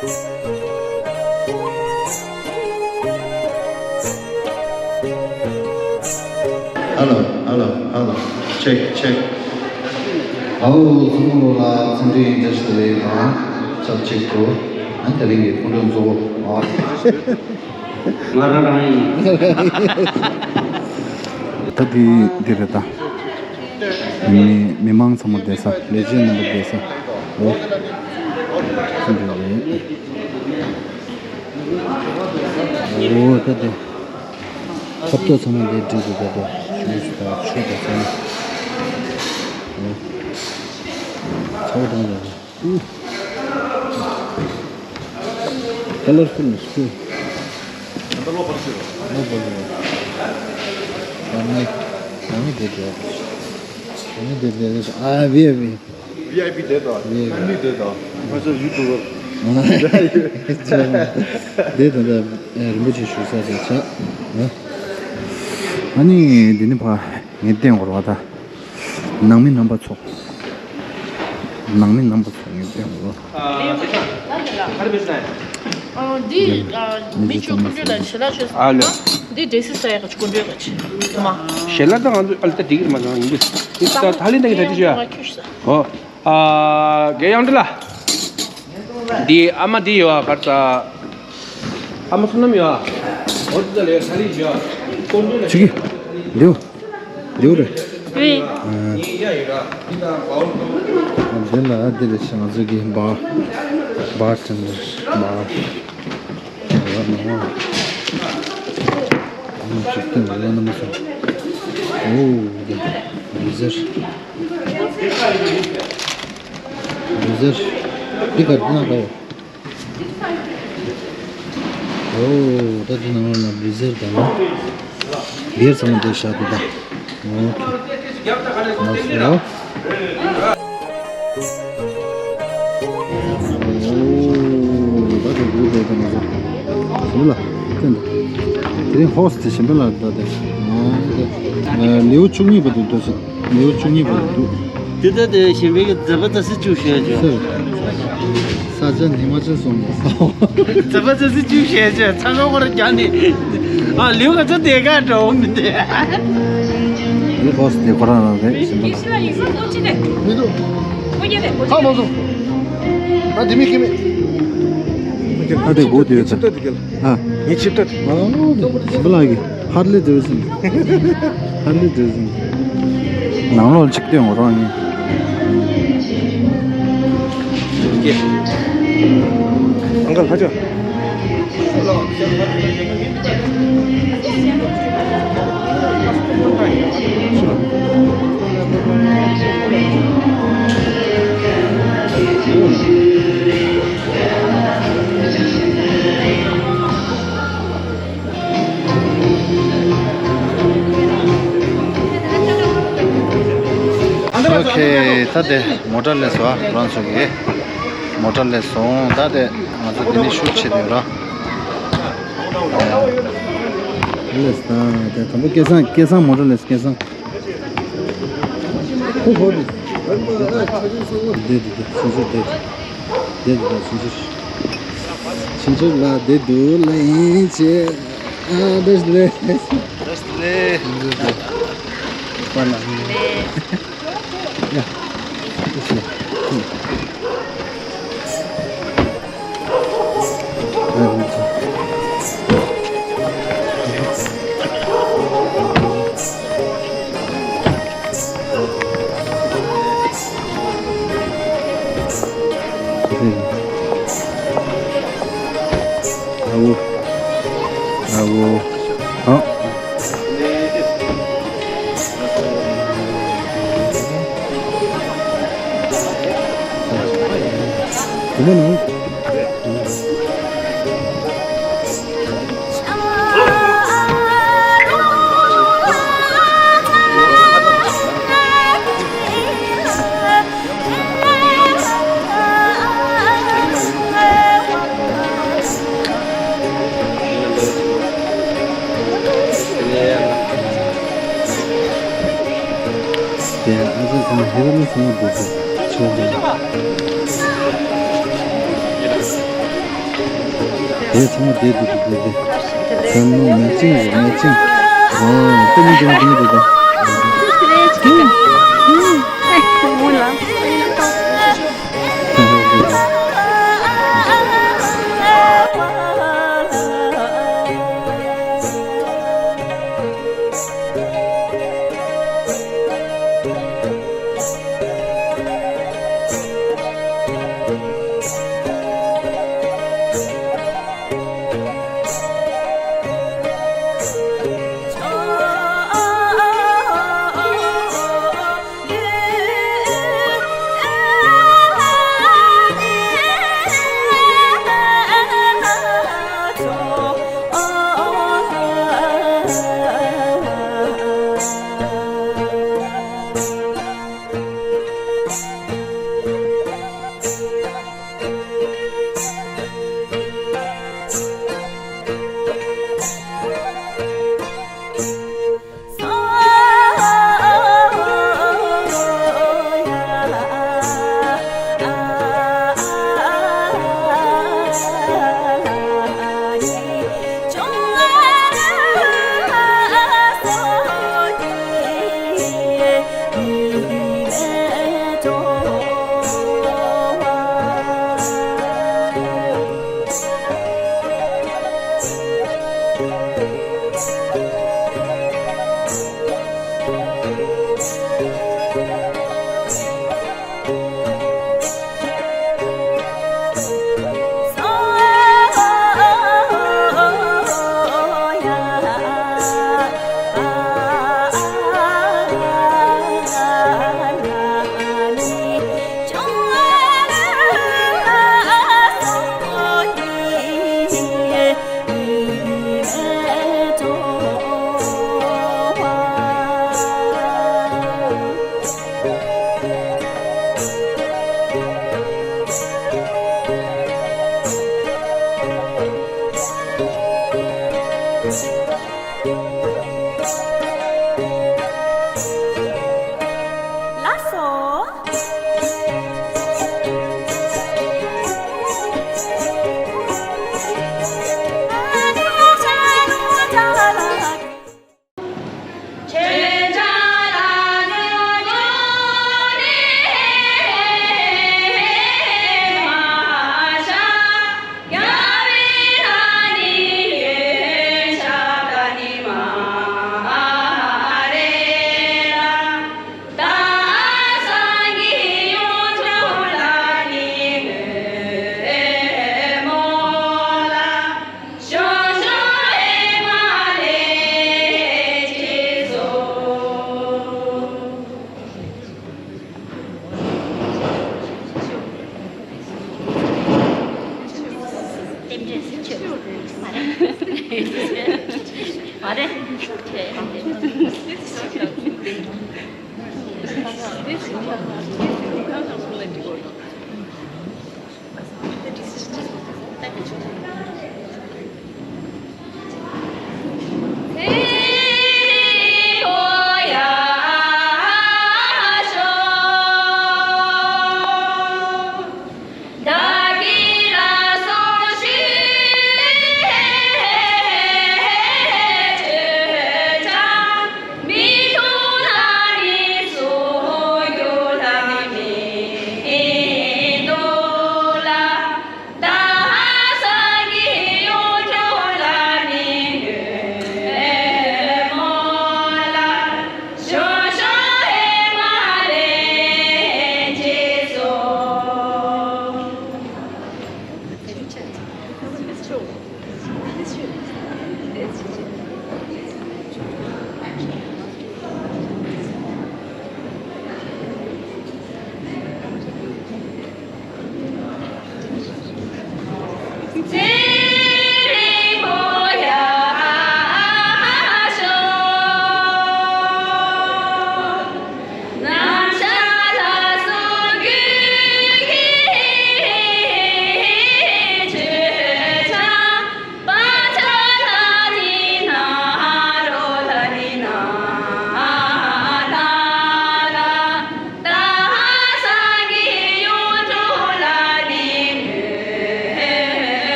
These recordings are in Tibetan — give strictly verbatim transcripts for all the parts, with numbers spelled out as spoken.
Hello, hello, hello. Check, check. ཨའོ། ཚང་མ་ལོ་ལ་འཚམས་འདྲི་བཀྲ་ཤིས་བདེ་ལེགས་དང་ཆབས་ཅིག་ཏུ། ཨ་ནི་དེ་རིང་གི་སྐུ་མགྲོན་གཙོ་བོ། ང་རང་རང་ཡིན། ད་འདི་འདི་རེད་ད། མི་མི་མང་ཚང་མ་བསྡད་ས། ལས་བྱེད་རྣམ་པ་བསྡད་ས། འོ། འདི་རེད། འོ་ད་དེ། ཁ་ཏོག་ཚང་མ་འདི་སྒྲིག་དགོས་ད་དེ། ཞུ་ས་དང་ཆུ་དང་ཚང་མ། འོ། ཚ་བོ་དང་ཡ། Colorful school. ད་ལོ་བར་ཆེ་བ། ལོ་བར་ཆེ་བ། ད་ནི་ད་ནི་དེ་དེ། ད་ནི་དེ་དེ། ཨ་བི་ཨའི་པི། བི་ཨའི་པི་དེ་དང་། བི་ཨའི་པི། ཕེ་མི་ལི་དེ་དང་། ང་ཚོ་ཡུ་ཊུབ་པར། དེ་ད་ད་རིན་པོ་ཆེ་བཞུགས་ས་དེ་ཆགས། ཨ་ནི་འདི་ནི་ཕ་ངས་བསྟན་དགོས་རེད་བ་ད། ནང་མི་རྣམ་པ་ཚོ། ནང་མི་རྣམ་པ་ཚོ་ངས་བསྟན་དགོས་རེད། འདི་མི་ཆོས་ཀུན་འདུས་ལ་ཞལ་ལག་མཆོད་ས། འདི་འདྲེ་སི་ས་ཡ་ག་ཆུ་ཀུན་འདུས་ག་ཆུ་མ། ཞལ་ལག་ད་ང་ཚོ་ཨ་ལ་ད་འགྲིག་གི་མ་ཚང་ཡིན་འདུག་འདི་ད་ད་ལི་ད་གི་ད་ཅི་ཞུ་ཡ། ཨོ། ཨ། རྒན་ཡང་འདྲི་ལ། འདི་ཨ་མ་འདི་ཡོད་ཨ་གར་ཙ། ཨ་མ་བསོད་ནམས་ཡོད་ཨ། འོ་འདི་ད་ལས་ད་ལི་ཞུ་ཡ། ཀུན་འདུས་ལ་ཆུ་གི། འདིའུ། འདིའུ་རེད། ཨ། འདི་ལ་འདི་རེད་ང་ཚོ་གི་བ། བ་ཊེན་ཌར་བ། ཨོ། འདི་ཟེར། འདི་ཟེར། འདི་ག་འདི་ན་ག་ཡོད། ཨོ། ད་འདི་ནང་ལ་འདི་ཟེར་དང་། འདིར་ཚང་མ་འདིར་བཞག་འདུག་ད། ཨོ་ཁེ། ལགས་སོ། ཨོ། ད་དེ་འདུག་དེ་དང་ང་ཚོ། ཞིམ་པ་ལ། ཐོན་ད། དེ་རིང་ཧོ་སི་ཊི་ཞིམ་པ་ལ་ད་དེ། ཨོ་དེ། ལེའུ་བཅུ་གཉིས་པ་དེ་འདུག་ཟེར། ལེའུ་བཅུ་གཉིས་པ་དེ་འདུག་དེ་ལྟ་དེ་ཞིམ་པའི་མཛེས་པ་ད་སི་བཅུ་ཞེས་བརྗོད། ས་ཆ་ཉི་མ་ཆེ་སོང་ནས། མཛེས་པ་ད་སི་བཅུ་ཞེས་བརྗོད་ཚ་ཚོང་ཁོ་ར་རྒྱག་ནས། ཨ་ལེའུ་ག་ཚོད་དེ་ག་འགྲོ་མི་འདུག་ལེའུ་ཧོ་སི་ཊི་དེ་ཁོ་རང་རང་རེད་ཞིམ་པ་ལ། མི་འདུག་ཧ་མ་སོང་། ཨ་དེ་མི་ཁྱེད་མི། ཨ་དེ་སྒུག་དེ་ཡོད་ཚ། ཨ། ངའི་ཆིབས་རྟ་དེ། ཨ། ཞིམ་པ་ལགས་ཀྱི་ཧར་ལི་ཌེ་ཝི་སན། ཧར་ལི་ཌེ་ཝི་སན། ནང་ལོགས་ལ་ཅིག་སྟོན་འོ་རང་ཡིན། ཨང་ཀལ་ཧ་ཅང་། ཨོ་ཁེ། ད་དེ་མོ་ཊ་སླེབས་སོང་ཨ། ཁོ་རང་ཚོ་གི་མོ་ཊ་སླེབས་སོང་། ད་དེ་ང་ཚོ་དེ་ནས་ཤུཊ་བྱེད་དུས་ར། སླེབས་སོང་། ད་དེ་དང་པོ་སྐལ་བཟང་། སྐལ་བཟང་མོ་ཊ་སླེབས། སྐལ་བཟང་། ཧོ་ཧོ། བསྡད་འདུག་སུན་གཙེར་བསྡད་འདུག་བསྡད་འདུག་སུན་གཙེར། ཕྱིན་ཆད་ལ་བསྡད་འདུག་ལ་ཡིན་ཅེས། ཨ་བསྡད་ལེ། བསྡད་ལེ། པ་ལ་ཡིན། ཡ། ཨ་བོ། ཨ་བོ། ཨ། དེ་ནས་ནང་། དེ་ཨ་ཅག་ཚང་མ་ཧེ་ར་མི་ཚང་མ་འདུག་ཅེས་ཆོག་གི། དེ་ཚང་མ་བསྡད་བསྡད་བསྡད་བསྡད། ད་ནི་མེ་ཆིང་རེད། མེ་ཆིང་། ཨོ། ད་ནི་དེ་ནི་དེ་ནི་དེ་ད། ལགས་སོ།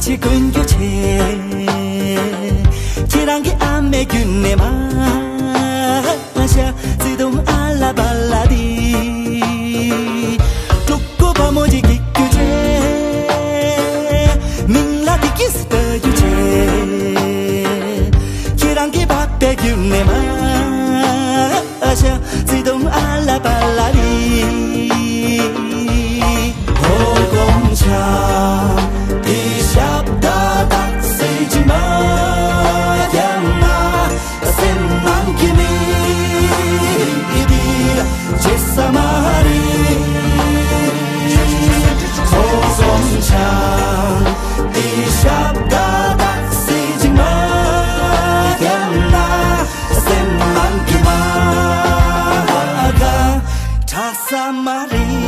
ཅིག་དཀོན་རྒྱུ་ཆེ། ཁྱེད་རང་གི་ཨ་མའི་རྒྱུད་ནས་མ་ཤ་བརྩེ་དུང་ཨ་ལ་པ་ལ་དེ། ཕྲུ་གུ་བུ་མོ་ཅིག་སྐྱེ་རྒྱུ་ཆེ། མིང་ལ་དེ་གིས་བཏགས་རྒྱུ་ཆེ། ཁྱེད་རང་གི་པ་ཕའི་རྒྱུད་ནས་མ་ཤ་བརྩེ་དུང་ཨ་ལ་པ་ལ་རི། ཧོ་དགོང་ཆ་དེ་ཞབས་ད་དག་སེ་ཅི་མ་ཡང་ན་སེམས་ནང་གི་མི་དེ་ཇེ་ས་མ་རི། ཧོ་དགོང་ཆ་དེ་ཞབས་ད་དག་སེ་ཅི་མ་ཡང་ན། སེམས་ནང་གི་མ་ག་དྲག་ས་མ་རེད།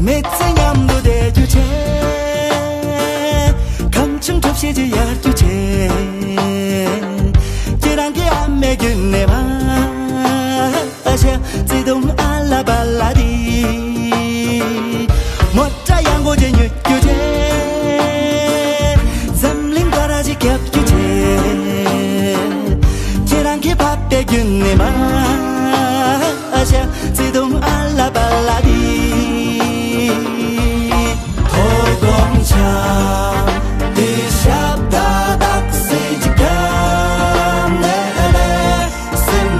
མི་ཚེ་མཉམ་དུ་བསྡད་རྒྱུ་བྱས། གང་བྱུང་གྲོགས་བྱེད་ཀྱི་ཡར་རྒྱུ་བྱས། ཁྱེད་རང་གི་ཨ་མའི་རྒྱུད་ནས་མ་ཤ་བརྩེ་དུང་ཨ་ལ་པ་ལ་དེ། མོ་ཊ་ཡང་སྒོ་ཅན་ཉོ་རྒྱུ་བྱས། འཛམ་གླིང་ག་ར་ཅིག་རྒྱབ་རྒྱུ་བྱས། ཁྱེད་རང་གི་པ་ཕའི་རྒྱུད་ནས་མ་ཤ་བརྩེ་དུང་ཨ་ལ་པ་ལ་དེ། ཧོ་དགོང་ཆ་དེ་ཞབས་ད་དག་སེ་ཅི་ག་ནས་ལས། སེམས་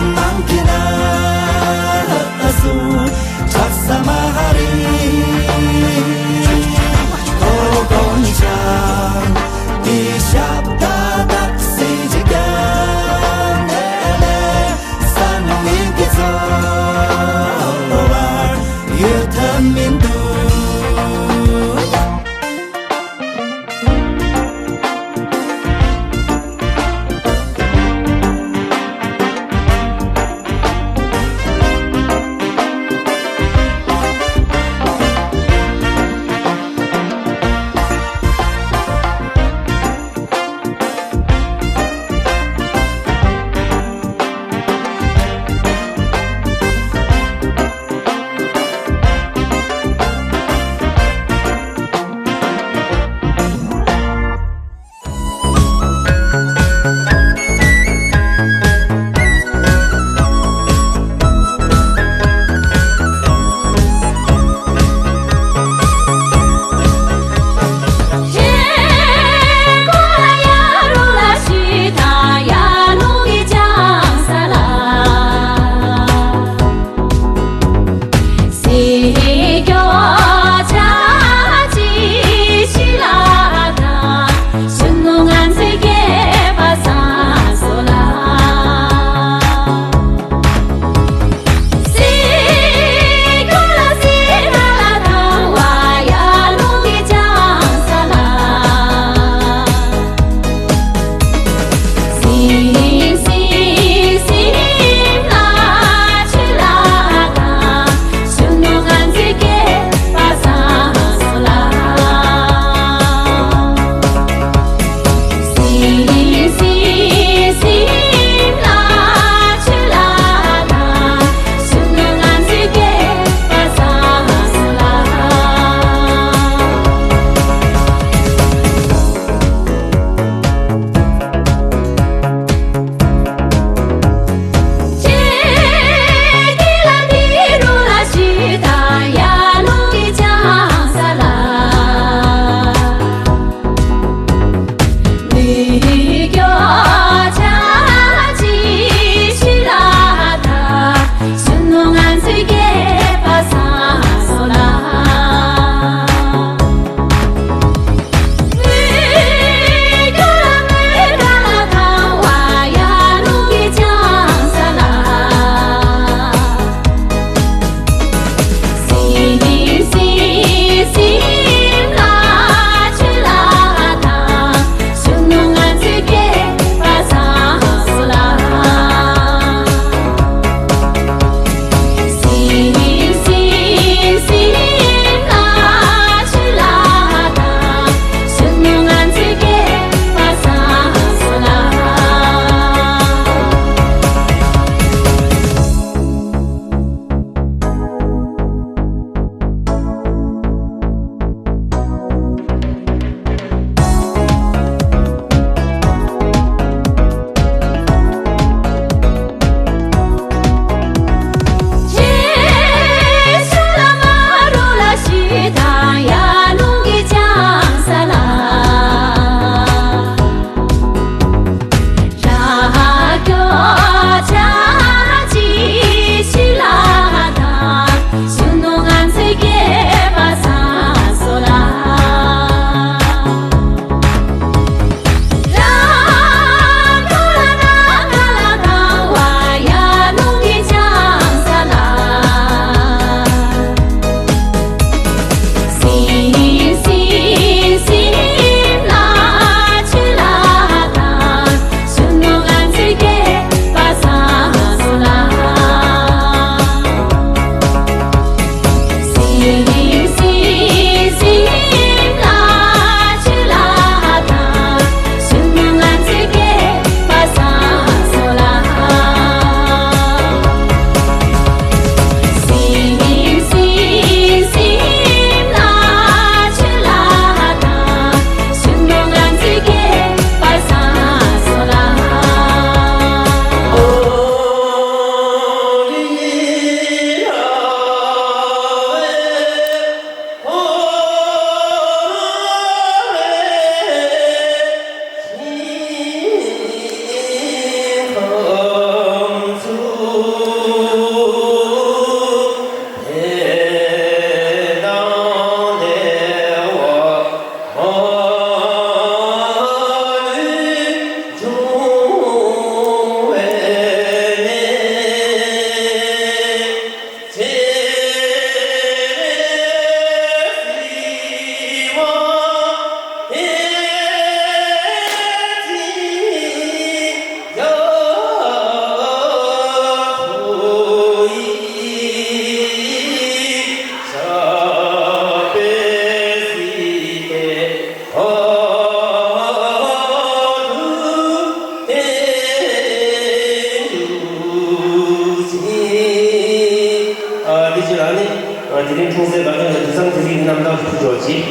དེ་རིང་འཁྲུངས་སའི་དགའ་སྟོན་ལ་དུས་བཟང་དེ་རིང་གི་རྣམ་ཐར་ཞུ་ཆོག་ཅིག་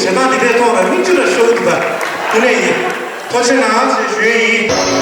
དེ་དག་འདི་འདྲའི་ཐོག་ལ་མིག་ཆུ་ལ་ཤོར་གི་འདུག་པ། དེ་ནས་ཡིན། ཐུགས་རྗེ་གནང་ཞེས་ཞུ་ཡི་ཡིན།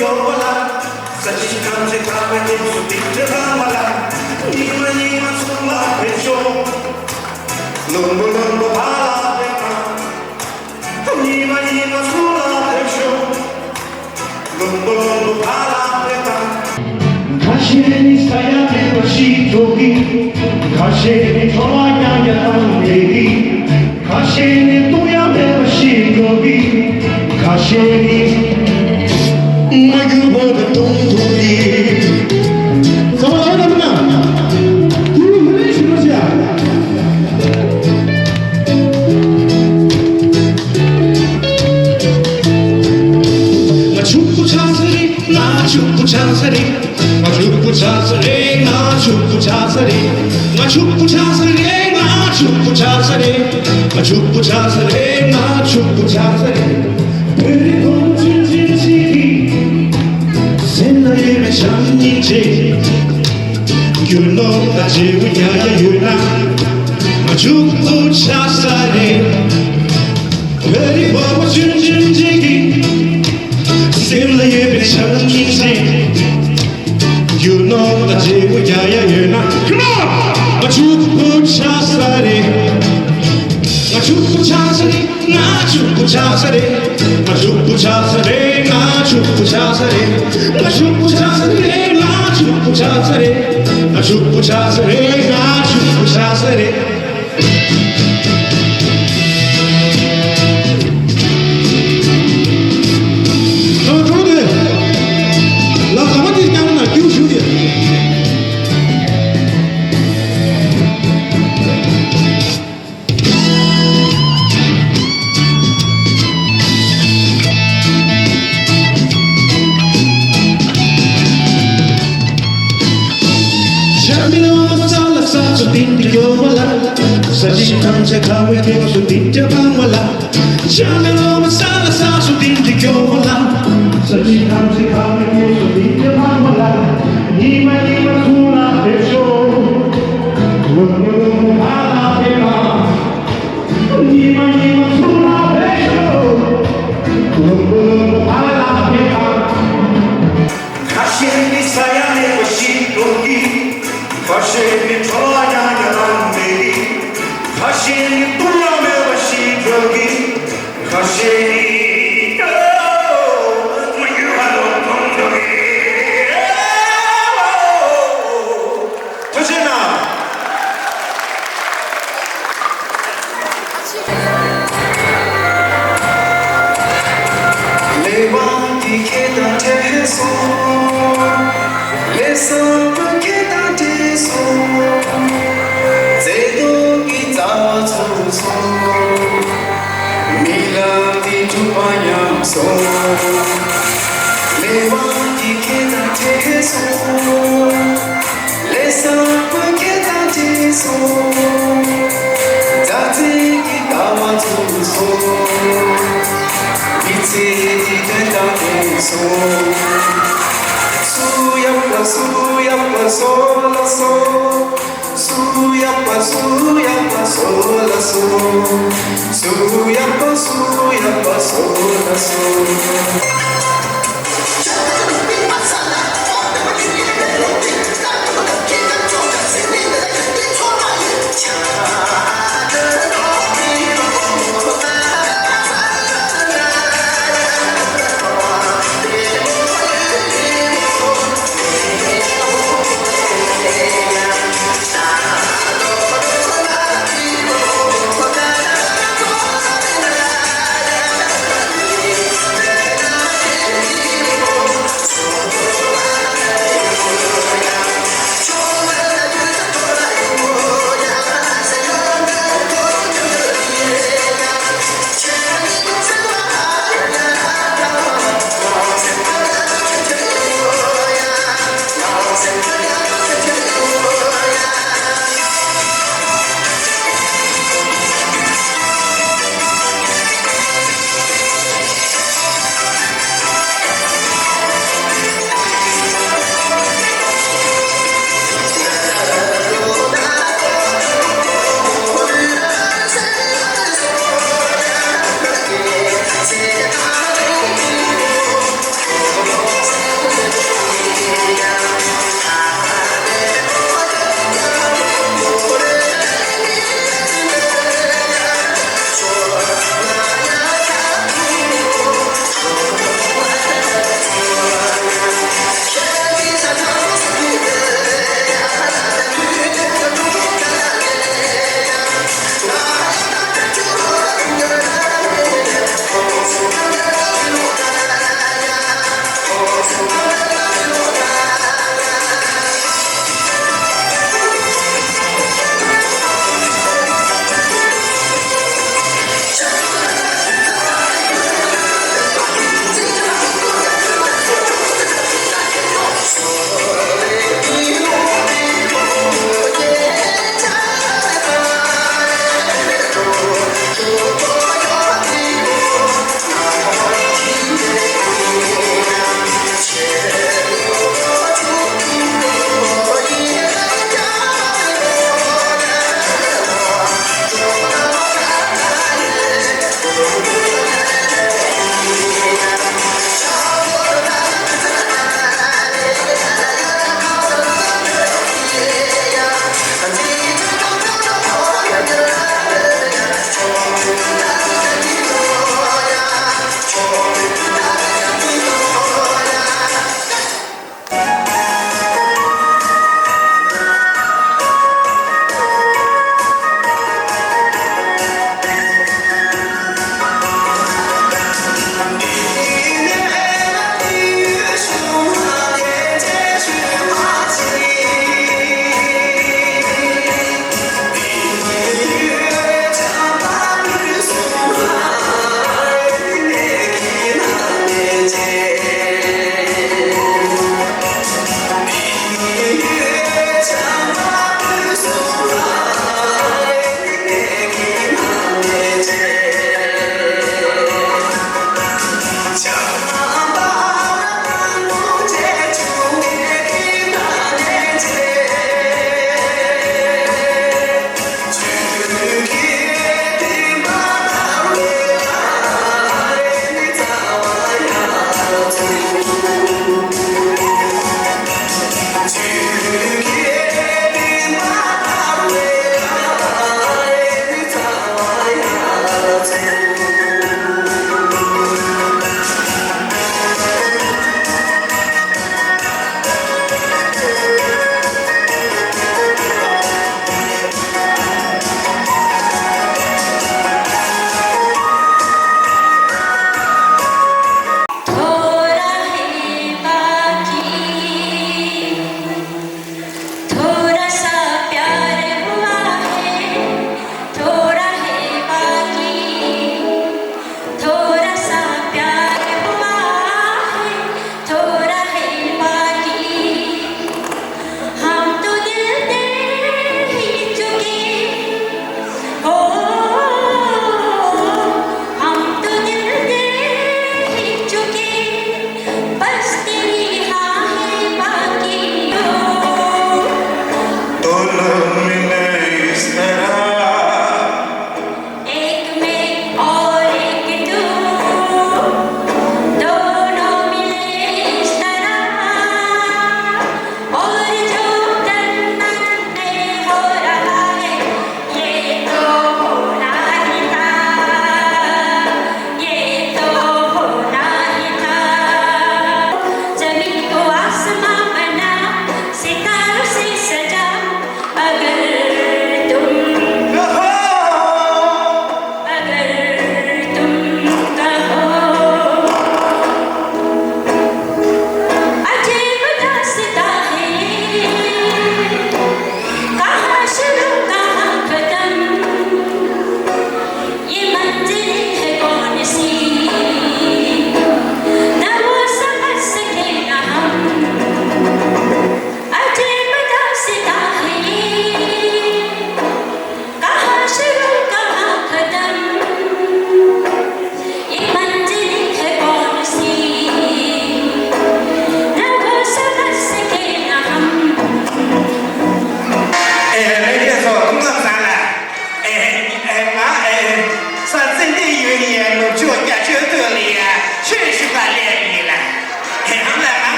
ཡོད་པ་ལ། ས་གཞི་ཐམས་ཅད་ཁ་བའི་གེགས་སུ་སྡིག་སྒྲིབ་སྤངས་པ་ལ། ཉི་མ་ཉི་མ་ཚུར་ལ་ཕེབས་ཤོག། ལྷུན་པོ་ལྷུན་པོ་ཕར་ལ་ཕེབས་དང་། ཉི་མ་ཉི་མ་ཚུར་ལ་ཕེབས་ཤོག། ལྷུན་པོ་ལྷུན་པོ་ཕར་ལ་ཕེབས་དང་། ཁ་ཞེ་ནི་ས་ཡ་མེད་པ་ཞིག་འགྲོ་གི། ཁ་ཞེ་ནི་ཁྲོ་བ་ཡང་ཡང་བཏང་མེད་གི། ཁ་ཞེ་ནི་ལྟུང་ཡ་མེད་པ་ཞིག་འགྲོ་གི། ཁ་ཞེ་ནི། མ་གྱུར་པ་དང་སྟོང་ཐུག་གི། ཚང་མ་ལ་ཨོ་ན་མ་ན། ཏུ་ཧུ་རེ་ཞུ་རོ་ཤ། ང་ཕྱུག་པོ་ཆགས་ས་རེད། ང་ཕྱུག་པོ་ཆགས་ས་རེད། ང་ཕྱུག་པོ་ཆགས་ས་རེད། ང་ཕྱུག་པོ་ཆགས་ས་རེད། ང་ཕྱུག་པོ་ཆགས་ས་རེད། ང་ཕྱུག་པོ་ཆགས་ས་རེད། ང་ཕྱུག་པོ་ཆགས་ས་རེད། ང་ཕྱུག་པོ་ཆགས་ས་རེད། བོད་རིགས་ཕོ་མོ་ཆུང་ཆུང་ཞིག་གིས། སེམས་ལ་ཡོད་པའི་བྱམས་སྙིང་རྗེ། རྒྱུ་ནོར་དང་བརྗེ་པོ་ཡ་ཡ་ཡོད་ན། ང་ཕྱུག་པོ་ཆགས་ས་རེད། བོད་རིགས་ཕོ་མོ་ཆུང་ཆུང་ཞིག་གིས། སེམས་ལ་ཡོད་པའི་བྱམས་སྙིང་རྗེ། རྒྱུ་ནོར་དང་བརྗེ་པོ་ཡ་ཡ་ཡོད་ན། ང་ཕྱུག་པོ་ཆགས་ས་རེད། ང་ཕྱུག་པོ་ཆགས་ས་རེད། ང་ཕྱུག་པོ་ཆགས་ས་རེད། ང་ཕྱུག་པོ་ཆགས་ས་རེད། ང་ཕྱུག་པོ་ཆགས་ས་རེད། ང་ཕྱུག་པོ་ཆགས་ས་རེད། ང་ཕྱུག་པོ་ཆགས་ས་རེད། ང་ཕྱུག་པོ་ཆགས་ས་རེད། ང་ཕྱུག་པོ་ཆགས་ས་རེད། ཤར་མི་ལོ་མ་ས་ལ་ས་སུ་ཏིང་ཏི་ཡོ་བ་ལ། ས་གཞི་ཐམས་ཅད་ཁ་བའི་གེགས་སུ་ཏིང་ཏི་སྤང་བ་ལ། ཤར་མི་ལོ་མ་ས་ལ་ས་སུ་ཏིང་ཏི་ཡོ་བ་ལ། ས་གཞི་ཐམས་ཅད་ཁ་བའི་གེགས་སུ་ཏིང་ཏི་སྤང་བ་ལ། ཉི་མ་ཉི་མ་ཚུར་ལ་ཕེབས་ཤོག། ལྷུན་པོ་ལྷུན་པོ་ཕར་ལ་ཕེབས་དང་། ཉི་མ་ཉི་མ་ཚུར་ལ་ཕེབས་ཤོག། ལྷུན་པོ་ལྷུན་པོ་ཕར་ལ་ཕེབས་དང་། ཁ་ཞེ་ནི་ས་ཡ་མེད་པ་ཞིག་འགྲོ་གི། ཁ་ཞེ་ནི་ཁྲོ་བ་ཡང་ཡང་མེད་གི། ཁ་ཞེ་ནི་ལྟུང་ཡ་མེད་པ་ཞིག་འགྲོ་གི། ཁ་ཞེ་ནི་མ་གྱུར་པ་དང་སྟོང་ཐུག་གི། ཐུགས་རྗེ་གནང་། ལས་དབང་གིས་ཁྱེད་དང་འཕྲད་སོང་། ལས་བསགས་པ་ཁྱེད་དང་འཕྲད་སོང་། བརྩེ་དུང་གི་རྩ་བ་ཚུགས་སོང་། རྨི་ལམ་འདི་འགྲུབ་པ་ཡིན་སོང་། ལས་དབང་གིས་ཁྱེད་དང་འཕྲད་སོང་། ལས་བསགས་པ་ཁྱེད་དང་འཕྲད་སོང་། མཛའ་བརྩེ་གི་ལྟ་བ་ཚུགས་སོང་། མི་ཚེ་འདི་དོན་དང་ལྡན་སོང་། སུ་ཡག་པ་སུ་ཡག་པ་སོ་ལ་སོ། སུ་ཡག་པ་སུ་ཡག་པ་སོ་ལ་སོ། སུ་ཡག་པ་སུ་ཡག་པ་སོ་ལ་སོ།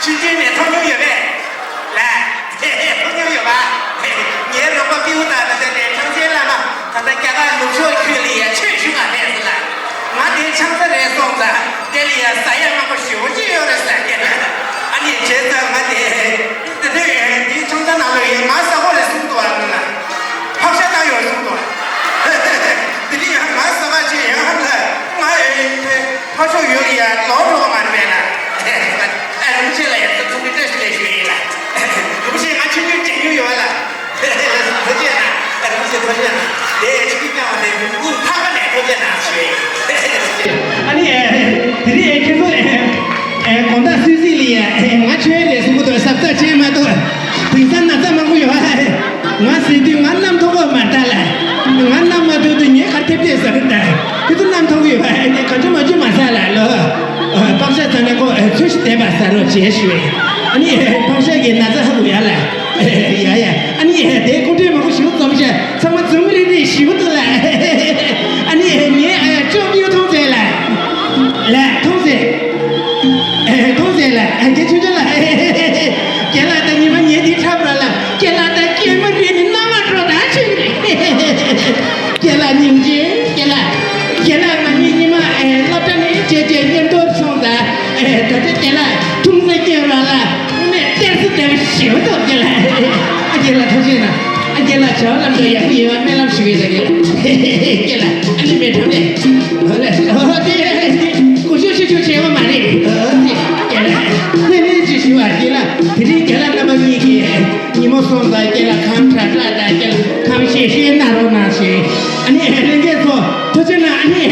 ཆུང་ཆུང་ནས་མཐོང་མྱོང་ཡོད་པས། ལགས། མཐོང་མྱོང་ཡོད་པ། ངའི་རོགས་པ་པིའུ་དང་ད་ལྟ་ནས་ཁྲང་ཆེན་བླ་མ་ད་ལྟ་རྒྱ་གར་ནུབ་ཕྱོགས་ཁུལ་ལ་ཡ་ཆོས་ཞུ་ག་སླེབས་ཟེར་ལ། ང་དེ་ཆང་ས་རེད་སོང་ཙང་དེ་ལ་ཡ་ཟ་ཡ་མང་པོ་ཞེ་པོ་ཅིག་ཡོད་རེད་ཟེར་གྱི་ལ། ཨ་ནི་བྱས་ཙང་ང་དེ་དེ་དུས་དེའི་ཆང་ས་ནང་ལ་ཡ་ང་ཟ་གོ་རེད་གསུངས་འདུག་ཨ་ནི་ལ། ཕག་ཤ་བཏང་ཡོད་གསུངས་འདུག་དེ་ནི་ཡང་ང་ཟ་མ་བྱེད་ཡང་ལ་ང་ཨེ་ཕ་ཤོག་ཡོད་ལ་ཡ་ལོག་འགྲོ་གི་མ་རེད་པས་ན། ཨ་རིན་པོ་ཆེ་ལ་ཡ་ཚོ་ཚོང་གི་བཀྲ་ཤིས་བདེ་ཞུ་ཡིན་ལ། རིན་པོ་ཆེ་ང་ཆུང་ཆུང་དྲན་རྒྱུ་ཡོད་ལ། ཐུགས་རྗེ་གནང་། རིན་པོ་ཆེ་ཐུགས་རྗེ་གནང་། དེ་ཆུ་ཀི་རྐྱང་བ་དེ་མི་ཀུན་ཐག་པ་ནས་ཐུགས་རྗེ་གནང་ཞུ་ཡིན། ཨ་ནི་དེ་རིང་ཁྱེད་ཚོ་དགོང་དག་སུད་སི་ལ་ཡ་ང་ཆོས་རེད་གསུང་གི་འདུག་བཟའ་ཚང་ཅན་མ་གཏོགས་དེང་སང་ན་ཚ་མང་པོ་ཡོད་ཨ། ང་ཟེར་དུས་ང་གནམ་མཐོ་པོ་མ་ལྟ་ལ། ང་གནམ་མ་མཐོ་དུས་ངས་གར་ཐེབས་ཐེབས་ཟ་གི་ལྟ། ཁྱོད་ཚོ་གནམ་མཐོ་གི་ཡོད་པ་ཨེ་ནས་གང་བྱུང་མ་བྱུང་མ་ཟ་ལ་ལོ། ཨ། པག་ཤ་ཟ་ན་ཁོ་ཨེ་ཚོད་ཤི་བསྡད་པ་ཟ་རོགས་བྱེད་ཞུ། ཨ་ནི་ཨེ་པག་ཤ་གི་ན་ཚ་ཧ་གོ་ཡ་ལ། ཡ་ཡ། ཨ་ནི་ཨེ་དེ་ཀོ་ཊའི་མང་པོ་ཞིག་འཛོམས་ཤག་ཚང་མ་འཛུམ་རིག་རིག་ཞིག་འདུག་ལ། ཨ་ནི་ཨེ་ངས་ཨེ་ཅོ་ཀིའུ་མཐོང་ཚེ་ལ། ལ་མཐོང་ཚེ། ཨེ་མཐོང་ཚེ་ལ་ཨེ་རྒན་ཆུང་ཆུང་ལ། རྒན་ལགས་ད་ཉི་མ་ཉལ་དེ་འཁྲབ་ར་ལ། རྒན་ལགས་ད་སྐྱེས་མ་རེད་ནི་མནའ་མ་འགྲོ་ད་ཆུ་རེད། རྒན་ལགས་སྙིང་རྗེ་རྒན་ལགས། རྒན་ལགས་ང་གཉིས་ཉི་མ་ཨེ་སློབ་གྲྭ་ནས་བརྗེད་བརྗེད་མཉམ་དུ་སོང་ད། ཨེ་ད་ལྟ་རྒན་ལགས་ཐུགས་སེམས་སྐྱོ་ར་ལ། ངས་གཏེར་སྲིད་དེ་ཞིག་ཐོབ་རྒན་ལགས། ཨ་རྒན་ལགས་ཐུགས་རྗེ་གནང་། ཨ་རྒན་ལགས་བྱ་བ་ལམ་འགྲོ་ཡག་པོ་ཡོད་པ་སྨོན་ལམ་ཞུ་གི་ཡོད་ད་རྒན་ལགས། རྒན་ལགས་ཨ་ནི་མེད་དྲང་གནས། ཨོ་ལེ་ཨོ་དེ་གོ་ཤོག་ཤོག་ཤོག་བྱས་པ་མ་རེད། ཨོ་དེ་རྒན་ལགས་དེ་ནས་ཅི་ཞུ་བ་རྒན་ལགས་དེ་རིང་རྒན་ལགས་རྣམ་པ་གཉིས་ཀྱིས་ཉིན་མོ་སོང་ཙང་རྒན་ལགས་ཁམས་ཁྲ་ཁྲ་དང་རྒན་ལགས་ཁམས་ཤེས་ཤེས་གནང་རོགས་གནང་ཞེས། ཨ་ནི་ལྷན་རྒྱས་ཚོ་ཐུགས་རྗེ་གནང་། ཨ་ནི།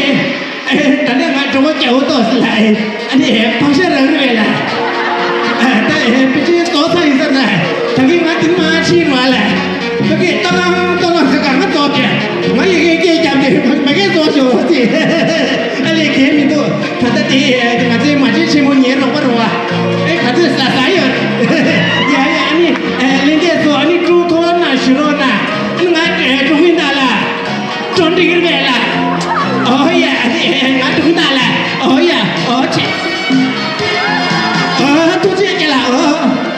ད་ནས་ང་གྲོགས་པོ་རྒྱ་བོ་ཏོག་སི་ལ། ཨ་ནི་ཕག་ཤ་རག་རི་བས་ལ། ད་ཕི་ཅི་ཏོག་ཚ་ཡིན་ས་ན། ད་གིན་ང་དེ་མ་ཕྱིན་ར་ལ། ད་གིན་ཏོ་ལང་ཏོ་ལང་ཟེར་ག་ང་ཙོག་གི། ང་ཡི་གེ་སྐད་རྒྱབ་དེ་མ་གེ་ཙོག་ཞོག་ཅི། ཨ་ལས་གལ་མི་འདུག་ད་ལྟ་དེ་ང་ཚོའི་མ་བྱན་ཆེན་མོ་ཉལ་རོགས་པ་རོགས་པ། ཨེ་ག་ཚོད་ཟ་ཟ་ཡོད། ཡ་ཡ། ཨ་ནི་ལྷན་རྒྱས་ཚོ་ཨ་ནི་ཀྲུང་ཐོག་ན་ཞུ་རོགས་ན། ཨ་ནི་ང་ཀྲུང་ཧིན་ད་ལ། ཅོ་འདྲི་གིར་བས་ལ། ཨོ་ཡ། ང་ཐུག་ན་ལ། ཨོ་ཡ། ཨོ་ཆེ། ཨོ་ཐུགས་རྗེ་ཆེ་ལ་ཨོ།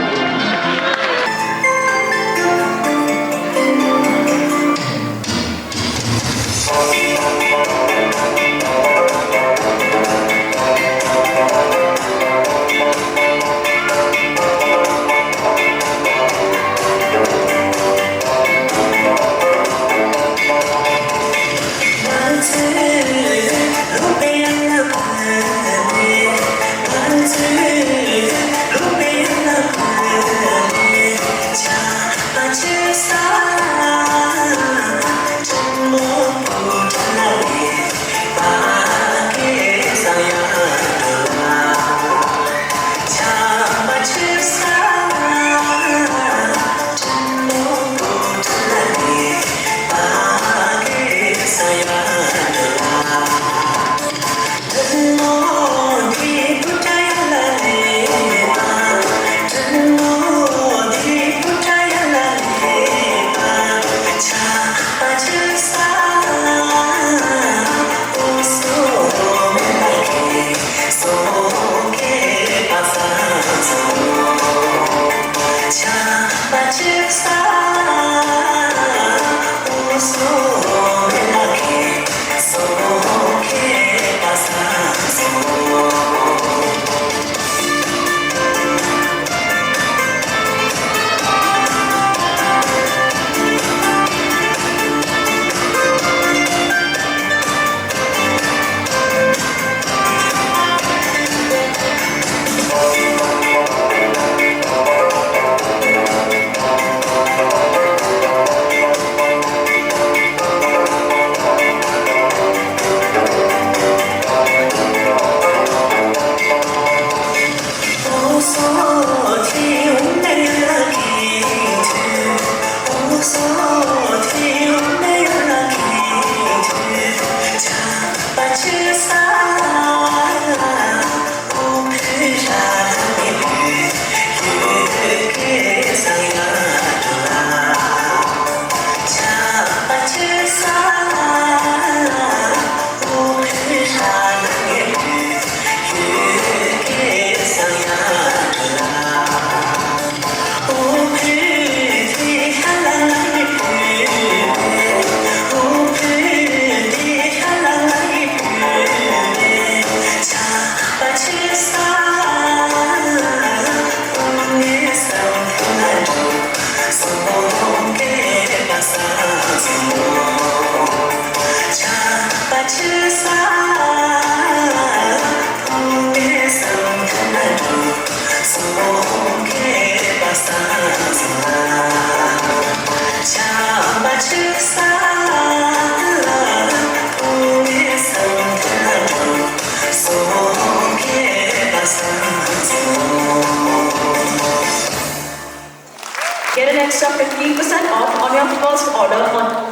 Get an extra fifteen percent off on your first order on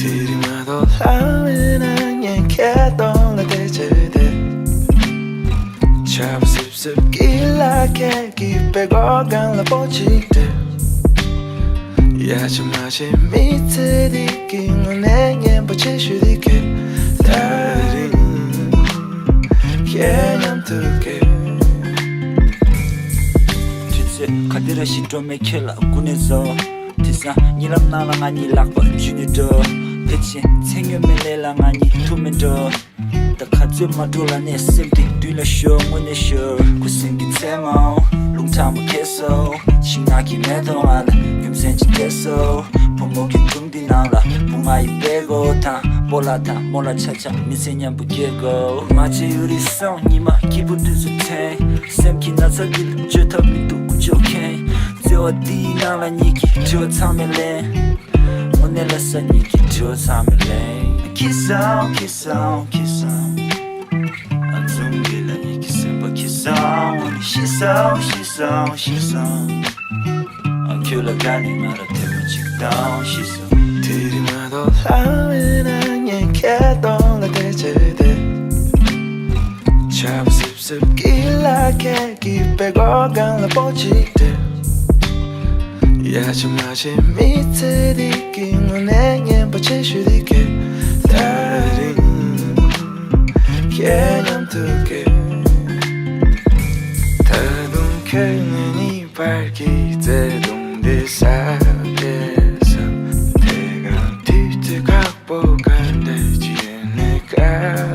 དེ་རིང་མ་གཏོགས་ལྷ་མེད་ན་ངས་ཁྱེད་གདོང་ལ་བལྟས་བྱས་བསྡད། ཆར་པ་སིབ་སིབ་ཀྱི་ལ་ཁད་ཀྱིས་པད་ཀོག་སྒང་ལ་སྤོ་ཅིག་སྤྲད། ཡ་ཆ་མ་བྱེད་མི་ཚེ་འདི་གི་དངོས་གནས་སྙན་པོ་ཆེ་ཤོས་འདི་གས། ད་རིང་ཁྱེད་མཉམ་དུ་གས། དུས་ཚོད་ག་དེ་ར་ཞིག་འགྲོ་མེད་ཁྱེད་ལ་སྐུ་ནས་བཟོ། དེང་སང་གཉིད་ལམ་ནང་ལ་ང་གཉིས་ལག་པ་འཇུས་ནས་འགྲོ། ཕལ་ཆེར་མཚན་སྨྱོན་མེད་ལས་ལ་ང་གཉིས་ཐུག་མེད་འགྲོ། ད་ག་ཚོད་མ་འགྲོ་ལ་ནས་སེམས་དེ་མདུན་ལ་ཤོར་དངོས་གནས་ཤོར། ཁུ་སིམ་གྱི་མཚན་མོ་རླུང་ཁྲ་མོ་ཁྱེར་སོ། ཤིང་ནགས་ཀྱི་མེ་ཏོག་ང་ལ་རྒྱུ་མཚན་ཅིག་སྟེར་སོ། བུ་མོ་གི་སྒྲུང་འདི་ནང་ལ་བུ་ང་ཡི་པད་ཀོག་དང་སྤོ་ལགས་དང་རྨོ་ལགས་ཆ་ཆ་མི་ཚེ་མཉམ་པོ་སྐྱེལ་དགོས། མ་བྱེད་ཡུ་རི་སོང་ཉི་མ་སྐྱིད་པོ་དུས་སུ་དྲན། སེམས་ཀྱི་ན་ཚ་འདི་ལ་བཅོས་ཐབས་མི་འདུག་ཀུ་ཅོ་ཁེན། བརྩེ་བ་འདིའི་ནང་ལ་ཉིད་ཀྱི་དྲི་བ་ཚང་མས་ལན། དངོས་གནས་ལ་ས་ཉིད་ཀྱི་དྲི་བ་ཚང་མས་ལན། ཁྱི་སང་ཁྱི་སང་ཁྱི་སང་། ཨ་འཛུམ་གྱི་ལ་ཉིད་ཀྱི་སེམས་པ་ཁྱི་སང་། ཤི་སང་ཤི་སང་ཤི་སང་། ཨ་ཁྱོད་ལ་དགའ་ནས་ང་ལ་ཐལ་མོ་གཅིག་བཏང་ཤི་སང་། དེ་རིང་མ་གཏོགས་ལྷ་མེད་ན་ངས་ཁྱེད་གདོང་ལ་བལྟས་བྱས་བསྡད། ཆར་པ་སིབ་སིབ་ཀྱི་ལ་ཁད་ཀྱིས་པད་ཀོག་སྒང་ལ་སྤོ་ཅིག་སྤྲད། ཡ་ཆ་མ་བྱེད་མི་ཚེ་འདི་གི་དངོས་གནས་སྙན་པོ་ཆེ་ཤོས་འདི་གས། ད་རིང་ཁྱེད་མཉམ་དུ་གས། ད་དུང་ཁྱོད་ངའི་གཉིས་བར་གྱི་བརྩེ་དུང་འདི་ཟབ་སྟེ་ཟབ། དེ་གང་དུས་ཚོད་ཁག་པོ་ག་འདྲ་ཅིག་ནས་དཀའ་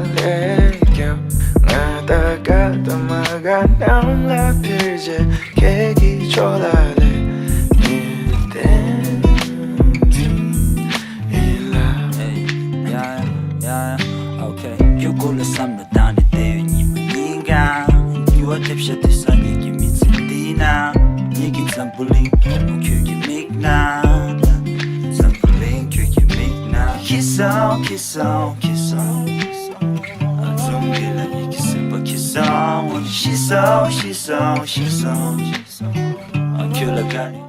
ལས་བརྒྱབ། ང་ད་དགའ་དང་མ་དགའ་གནམ་ལ་འཕུར་བྱས། ཁྱེད་ཀྱི་ཕྱོགས་ལ་སླེབས་ངེས་བསྟན་འཛིན་ཡིན་ལ། Hey, yeah, yeah, okay. ཁྱོད་སྐོར་ལ་བསམ་བློ་བཏང་ནས་བསྡད་ཡོད་ཉི་མ་ཉིན་གང་། འགྱུར་བ་ཐེབས་ཤག་དེང་སང་ངེད་ཀྱི་མི་ཚེ་འདི་ན། ངེད་ཀྱི་འཛམ་བུ་གླིང་ཁྱོད་ཀྱི་མིག་ནང་། འཛམ་བུ་གླིང་ཁྱོད་ཀྱི་མིག་ནང་། ཁྱི་སང་ཁྱི་སང་ཁྱི་སང་། ཨ་འཛུམ་གྱི་ལ་ཉིད་ཀྱི་སེམས་པ་ཁྱི་སང་། ཤི་སང་ཤི་སང་ཤི་སང་། ཨ་ཁྱོད་ལ་དགའ་ནས།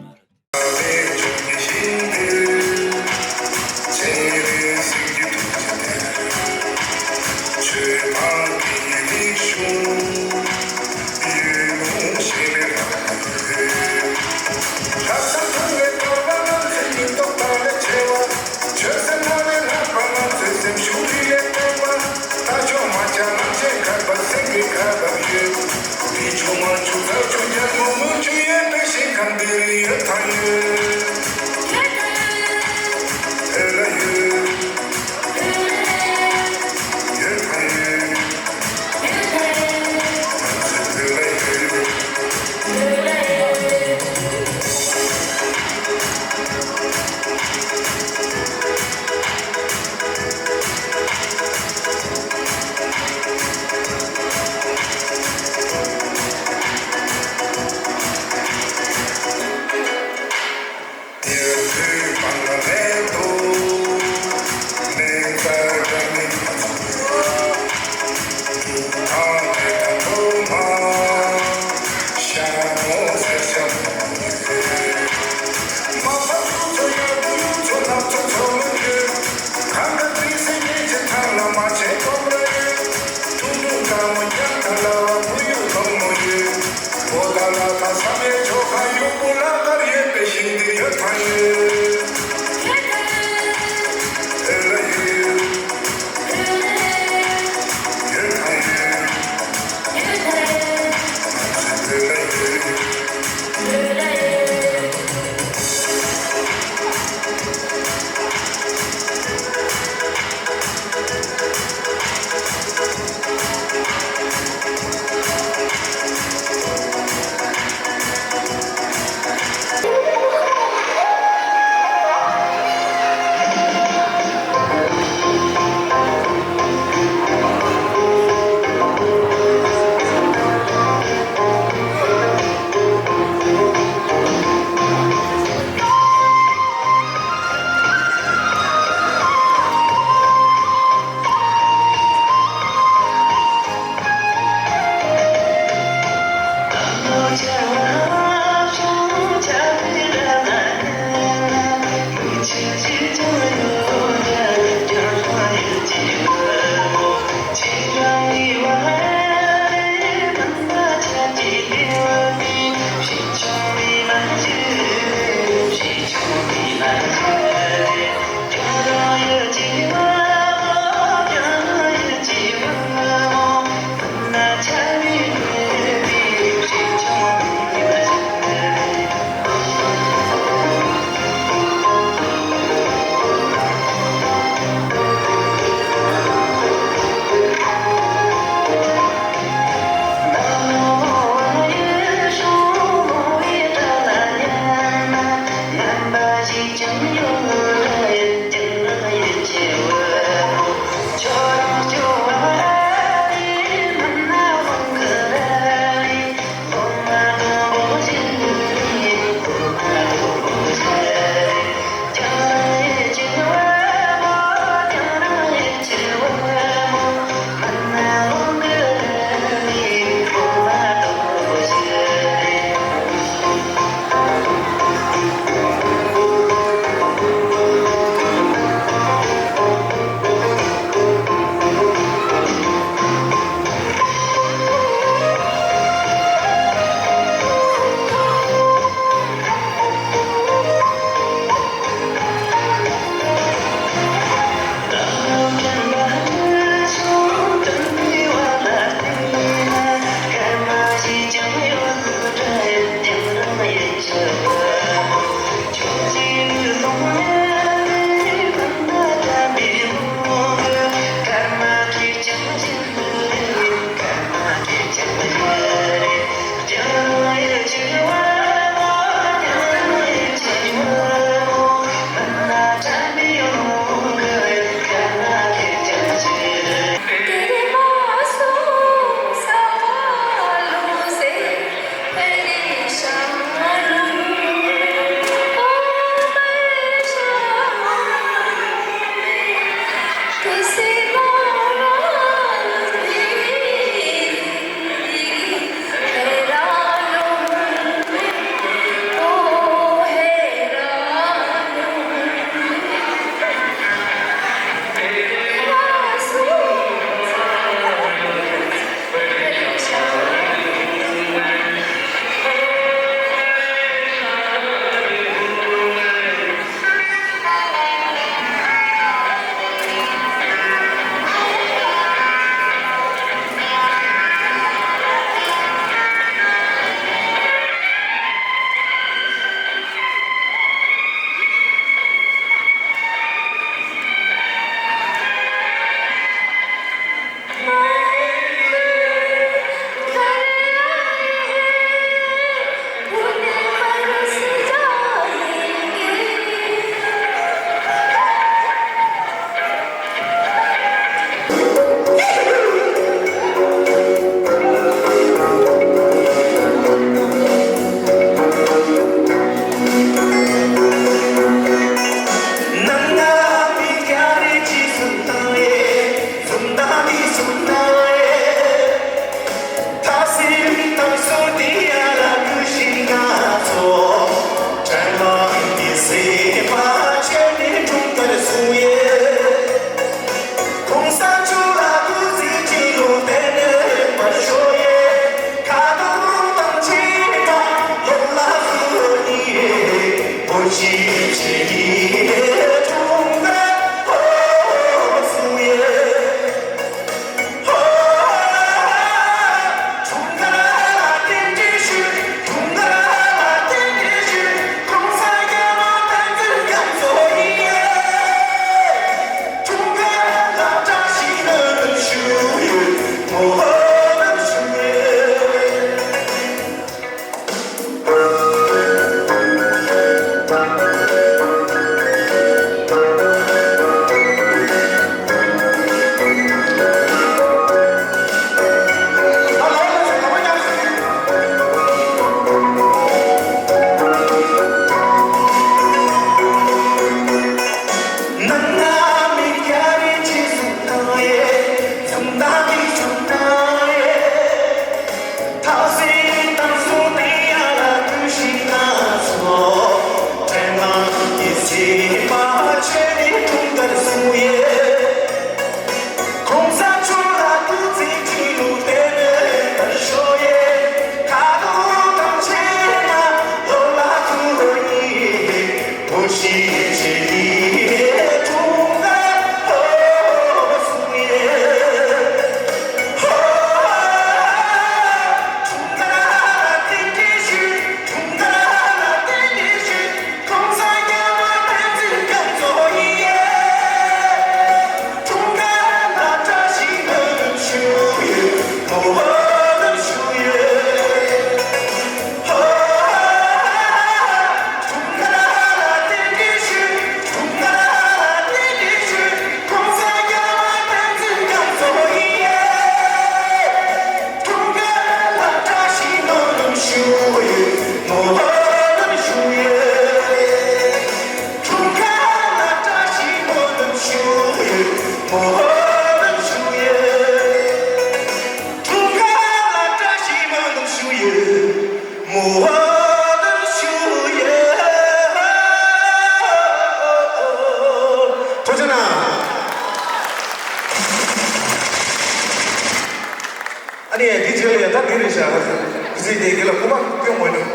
ཨ་ནི་འདི་བྱས་ལ་ཡ་ད་འདི་རེད་ཤག་ཟེར། གཟིགས་ཏེ་དགེ་ལ་སྐུ་པར་སྐྱོན་དགོས་འདུག་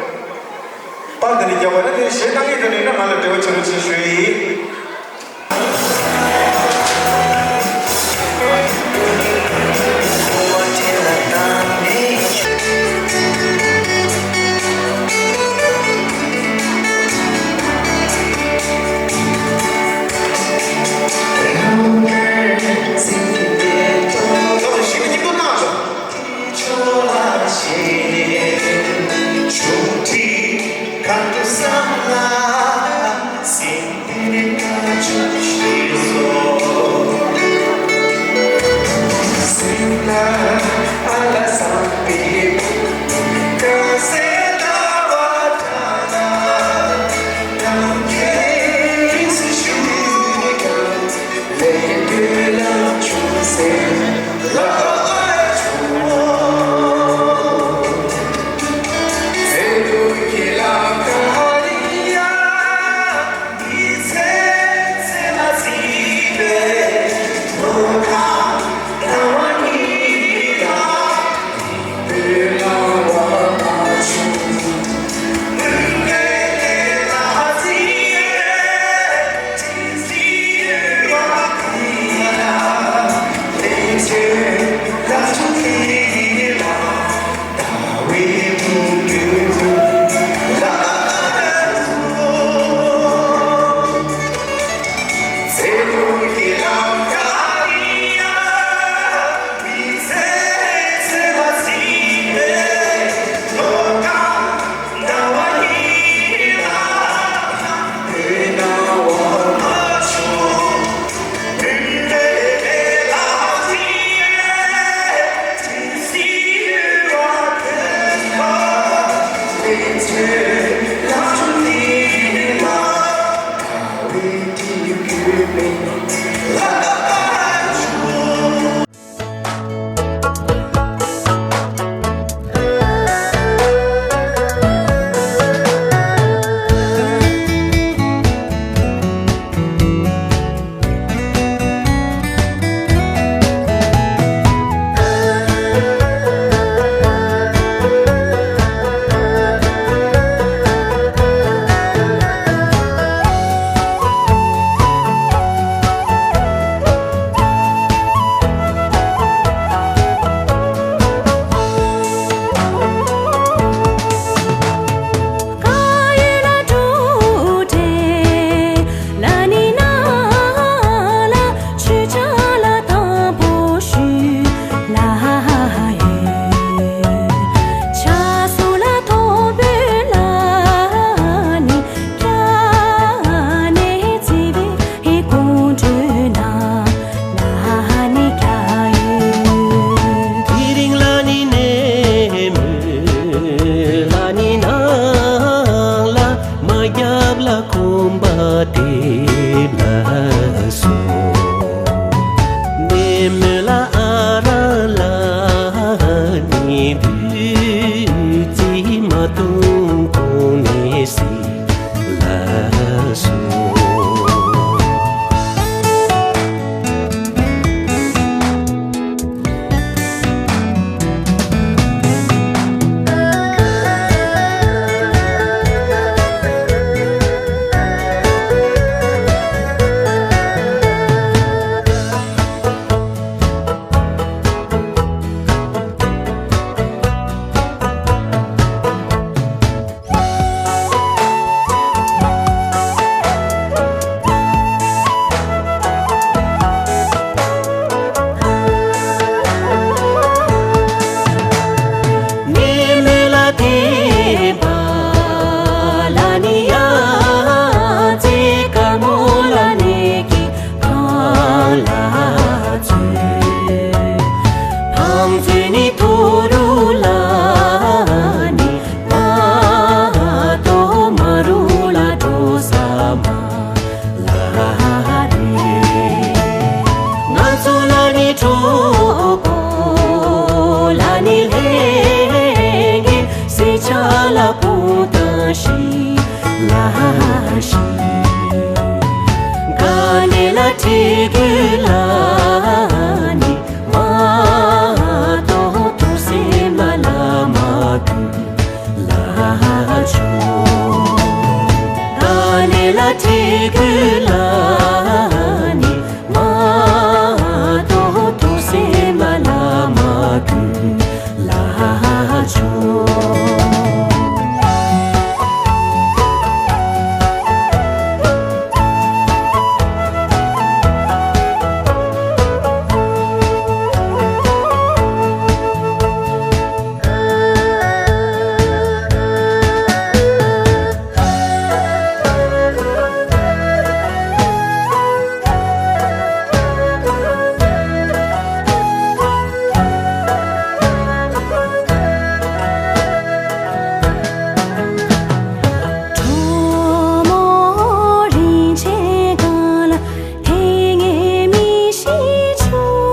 པར་འདི་ནས་རྒྱག་པ་ན་དེ་གཞས་གཏང་མཁན་དེ་ནས་ན་ང་ལ་འབྲེལ་བ་བྱེད་རོགས་བྱེད་ཞུ་ཡི། དེ་རིང་ལ་ནི་ནས་མོས་ལ་ནི་ནང་ལ་མ་རྒྱབ་ལ་ཁོམ་པ་དེ་ལ་སོ། ནས་མོས་ལ་ཨ་ར་ལ་ནི་བུ་ཙི་མ་ཏུང་ཁོང་ནས་སི། ལ་སོ། པོ་དང་ཞིང་ལ་ཞིང་། དཀའ་གནད་ལ་ཐེ་གུ་ལ་ནི་མ་གཏོགས་ཐུགས་སེམས་ལ་མ་གུས་ལ་ཆོག་དཀའ་གནད་ལ་ཐེ་གུ་ལ་ནི་མ་གཏོགས་ཐུགས་སེམས་ལ་མ་གུས་ལ་ཆོག་གྲོ་མོ་རིན་ཆེན་གང་ལ། དེ་ངས་མི་ཤེས་བྱུང་ན།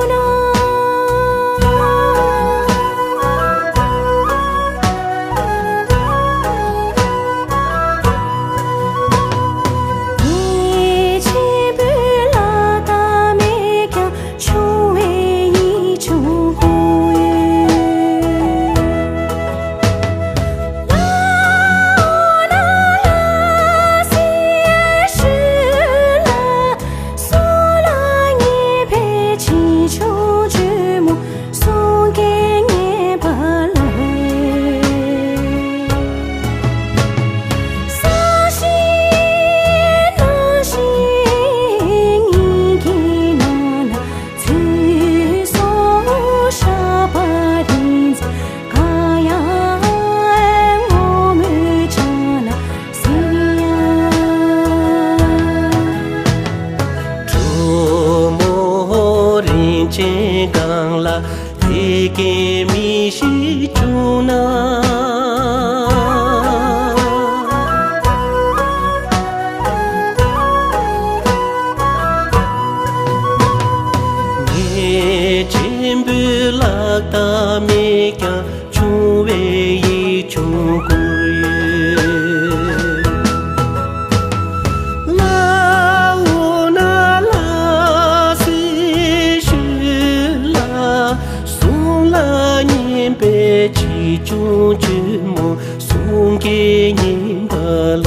ཉེས་ཆེན་པོའི་ལག་རྟགས་མེད་ཀྱང་། ཆུང་བའི་ཡིད་ཆུང་ཀུན། ལ་འོ་ན་ལ་སི་ཤུ་ལ། སོང་ལ་ཉེས་པའི་ཆེ་ཆུང་ཇོ་མོ་གསུང་སྐད་སྙན་པ་ལ། ས་གཞི་གནམ་གཞི་གཉིས་ཀྱི་ནང་ན། ཚུལ་བཟང་ཤ་སྤགས་རིག་འཛིན་གང་ཡང་ངོ་མོས་བྱང་ལ་གཟིགས་ཡ། གྲོ་མོ་རིན་ཆེན་གང་ལ། དེ་སྐད་མི་ཤེས་བྱུང་ན། ཉེས་ཆེན་པོའི་ལག་རྟགས་མེད་ཀྱང་། ཆུང་བའི་ཡིད་ཆུང་ཀུན། ལ་འོ་ན་ལ་སི་ཤུ་ལ། སོང་ལ་སྙན་པའི་ཆེ་ཆུང་ཇོ་མོ་གསུང་སྐད་སྙན་པ་ལ།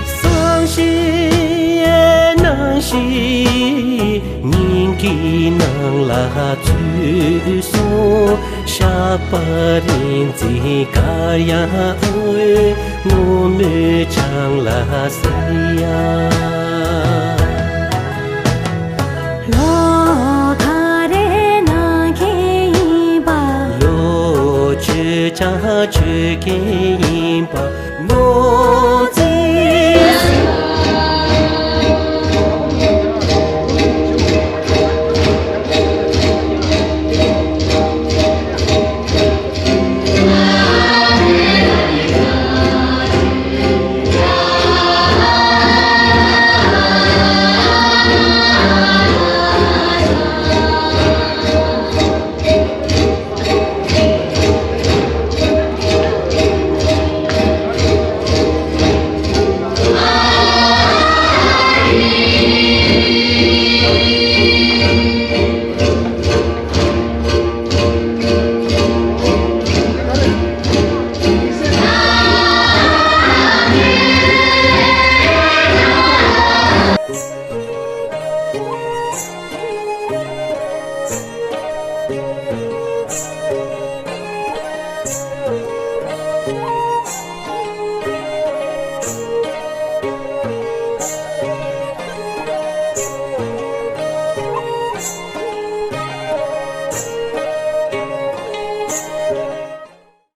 ས་གཞི་གནམ་གཞི་གཉིས་ཀྱི་ནང་ལ། ཚུལ་བཟང་ཤ་སྤགས་རིག་འཛིན་གང་ཡང་ངོ་མོས་བྱང་ལ་གཟིགས་ཡ། ལོ་ག་རེ་ནམ་མཁའི་ཡིན་པ། ལོ་ཆོས་ཀྱང་ཆོས་ཀྱི་ཡིན་པ།